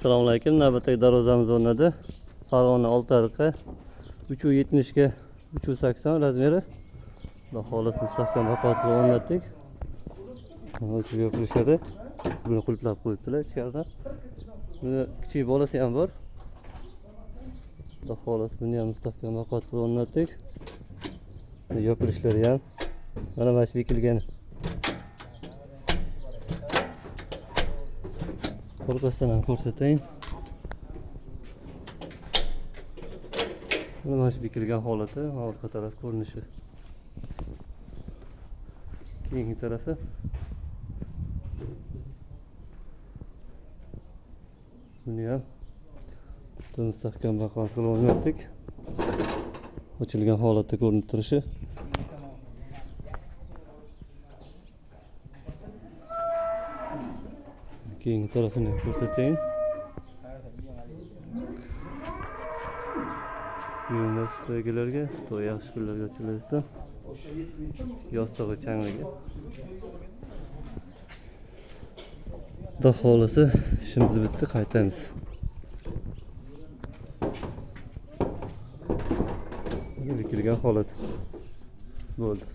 Assalomu alaykum. Navbatdagi darvozamiz o'rnadi. Farg'ona Oltiariqqa 3.70 ga 3.80 razmeri. Xudo xohlasa mustahkam baquvvat qilib o'rnatdik. Mana shu yopilishadi. Buni qulflab qo'yibdilar ichkaridan. Buni kichik bolasi ham bor. Xudo xohlasa buni ham mustahkam baquvvat qilib o'rnatdik. Yopilishlari ham mana shu bekilgan. Orqasidan ham ko'rsatayin. Mana shu bekilgan holati, orqa taraf ko'rinishi. Keyingi tarafi. Buni ham juda mustahkam baquvvat qilib o'rnatdik. Ochilgan holatda ko'rinib turishi. Keyingi tarafini ko'rsatayin. Buyumlar to'ylarga, to'y yaxshi kunlarga ochilaversin. Yostig'i changligi. Xudo xohlasa ishimiz bitdi, qaytamiz. Mana bekilgan holat bo'ldi.